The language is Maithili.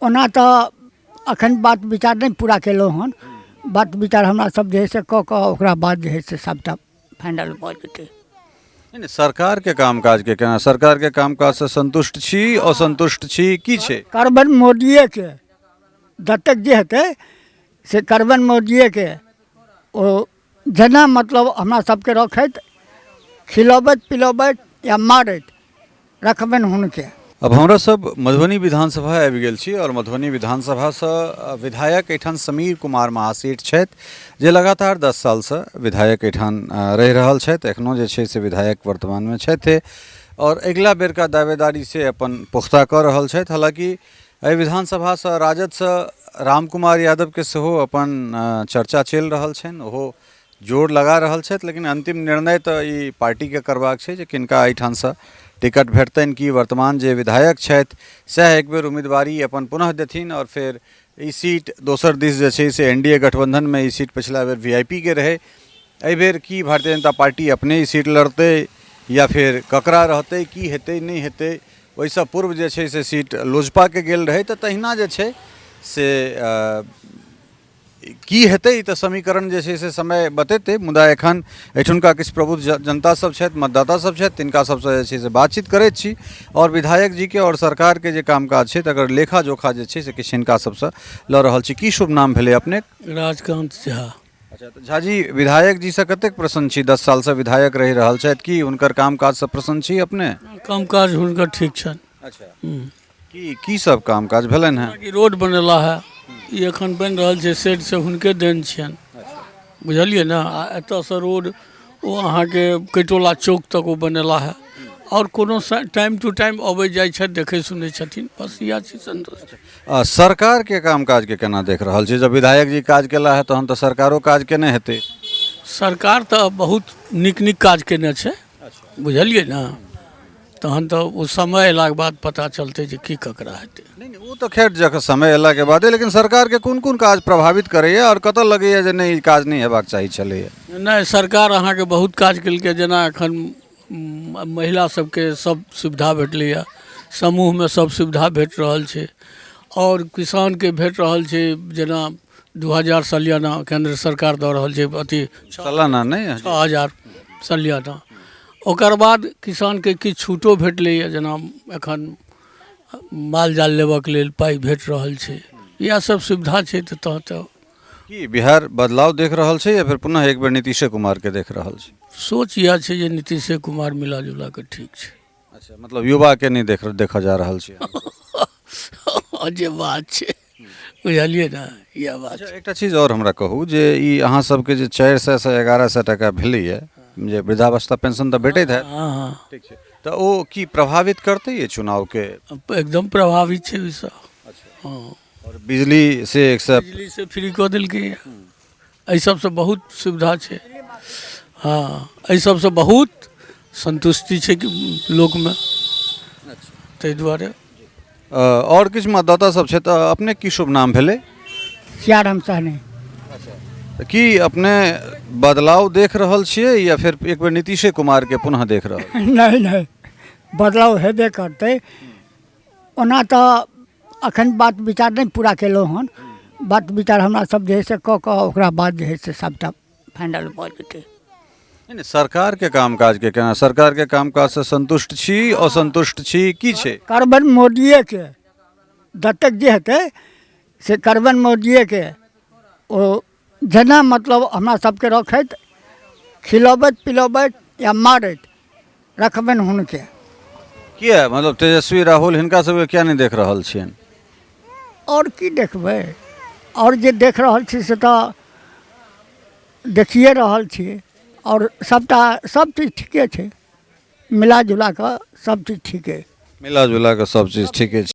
ओना तऽ एखन बात विचार नहि पूरा केलहुँ हन। बात विचार हमरा सब जे हइ से कऽ कऽ ओकरा बाद जे हइ से सभटा फाइनल भऽ जेतै। नहि नहि, सरकारके कामकाजके केना, सरकारके कामकाजसँ सन्तुष्ट छी, असन्तुष्ट छी, की छै? करबनि मोदियेके, जतेक जे हेतै से करबनि मोदियेके। ओ जेना मतलब हमरा सबके रखैत, खिलबैत पिलबैत या मारैत रखबनि हुनके। अब हमरा सब मधुबनी विधानसभा आबि गेल छी और मधुबनी विधानसभासँ विधायक एहिठाम समीर कुमार महासेठ छथि, जे लगातार 10 सालसँ विधायक एहिठाम रहि रहल छथि। एखनो जे छै से विधायक वर्तमानमे छथि और अगिला बेरका दावेदारी से अपन पुख्ता कऽ रहल छथि। हालाँकि एहि विधानसभासँ राजदसँ राम कुमार यादवके सेहो अपन चर्चा चलि रहल छनि, ओहो जोर लगा रहल छथि, लेकिन अन्तिम निर्णय तऽ ई पार्टीके करबाक छै जे किनका एहिठामसँ टिकट भेटतनि। कि वर्तमान जे विधायक छथि सएह एक बेर उम्मीदवारी अपन पुनः देथिन आओर फेर ई सीट दोसर दिस जे छै से एन डी ए गठबन्धनमे ई सीट पछिला बेर वी I P के रहै, एहिबेर की भारतीय जनता पार्टी अपने ई सीट लड़तै या फेर ककरा रहतै, की हेतै नहि हेतै। ओहिसँ पूर्व जे छै से सीट लोजपाके गेल रहै, तऽ तहिना जे छै से की हेतै ई तऽ समीकरण जे छै से समय बतेतै। मुदा एखन एहिठुनका किछु प्रबुद्ध जनता सब छथि, मतदाता सब छथि, तिनका सबसँ जे छै से बातचीत करैत छी आओर विधायक जीके आओर सरकारके जे कामकाज छै तकर लेखा जोखा जे छै से किछु हिनका सबसँ लऽ रहल छी। की शुभ नाम भेलै अपनेक? राजकान्त झा। अच्छा, तऽ झाजी विधायक जीसँ कतेक प्रसन्न छी? 10 सालसँ विधायक रहि रहल छथि, की हुनकर कामकाजसँ प्रसन्न छी अपने? कामकाज हुनकर ठीक छनि। अच्छा, की की सब कामकाज भेलनि हेँ? कि रोड बनेला है, ई एखन बनि रहल छै सेट से हुनके देन छियनि, बुझलियै ने। आ एतऽसँ रोड ओ अहाँके कैटोला चौक तक ओ बनेला है आओर कोनो टाइम टू टाइम अबै जाइ छथि, देखै सुनै छथिन, बस इएह छै संतोष। आ सरकारके कामकाजके केना देख रहल छी? जब विधायक जी काज केला है तहन तऽ सरकारो काज केने हेतै। सरकार तऽ बहुत नीक नीक काज केने छै, बुझलियै ने। तहन तऽ ओ समय अयलाके बाद पता चलतै जे की ककरा हेतै। नहि नहि, ओ तऽ खैर जखन समय अयलाके बादे, लेकिन सरकारके कोन कोन काज प्रभावित करैए आओर कतऽ लगैए जे नहि ई काज नहि हेबाक चाही छलैए? नहि, सरकार अहाँके बहुत काज केलकै। जेना एखन महिला सबके सब सुविधा भेटलैए, समूहमे सब सुविधा भेट रहल छै आओर किसानके भेट रहल छै, जेना 2000 सालियाना केन्द्र सरकार दऽ रहल छै, अथी सालाना नहि, 6000 सालियाना। ओकर बाद किसानके किछु छूटो भेटलैए, जेना एखन माल जाल लेबऽके लेल पाइ भेट रहल छै। इएह सब सुविधा छै। तऽ तहन तऽ की बिहार बदलाव देख रहल छै या फिर पुनः एक बेर नीतीशे कुमारके देख रहल छै? सोच इएह छै जे नीतीशे कुमार मिला जुला कऽ ठीक छै। अच्छा, मतलब युवाके नहि देखऽ जा रहल छै? जे बात छै, बुझलियै ने, इएह बात छै। एकटा चीज आओर हमरा कहू जे ई अहाँ सबके जे 400 से 1100 टाका भेलैए जे वृद्धावस्था पेंशन तऽ भेटैत हैत? हँ हँ। ठीक छै, तऽ ओ की प्रभावित करतै ये चुनावके? एकदम प्रभावित छै ओहिसँ। हँ। आओर बिजली से 100 बिजली से फ्री कऽ देलकैए, एहि सबसँ बहुत सुविधा छै। हँ, एहि सबसँ बहुत सन्तुष्टि छै लोकमे, ताहि दुआरे। आओर किछु मतदाता सब छै, तऽ अपने की शुभ नाम भेलै? सियाराम सहनी। तऽ की अपने बदलाव देख रहल छियै या फेर एक बेर नीतीशे कुमारके पुनः देख रहल? नहि नहि, बदलाव हेबे करतै। ओना तऽ एखन बात विचार नहि पूरा केलहुँ हन। बात विचार हमरा सब जे हइ से कऽ कऽ ओकरा बाद जे हइ से सभटा फाइनल भऽ जेतै। नहि नहि, सरकारके कामकाजके केना, सरकारके कामकाजसँ सन्तुष्ट छी, असन्तुष्ट छी, की छै? करबनि मोदियेके, जतेक जे हेतै से करबनि मोदियेके। ओ जेना मतलब हमरा सबके रखैत, खिलबैत पिलबैत या मारैत रखबनि हुनके। किया, मतलब तेजस्वी, राहुल हिनका सबके किया नहि देख रहल छियनि? आओर की देखबै, आओर जे देख रहल छी से तऽ देखिए रहल छी। आओर सभटा सब चीज ठीके छै, मिला जुला कऽ सब चीज ठीके। मिला जुला कऽ सब चीज ठीके छै।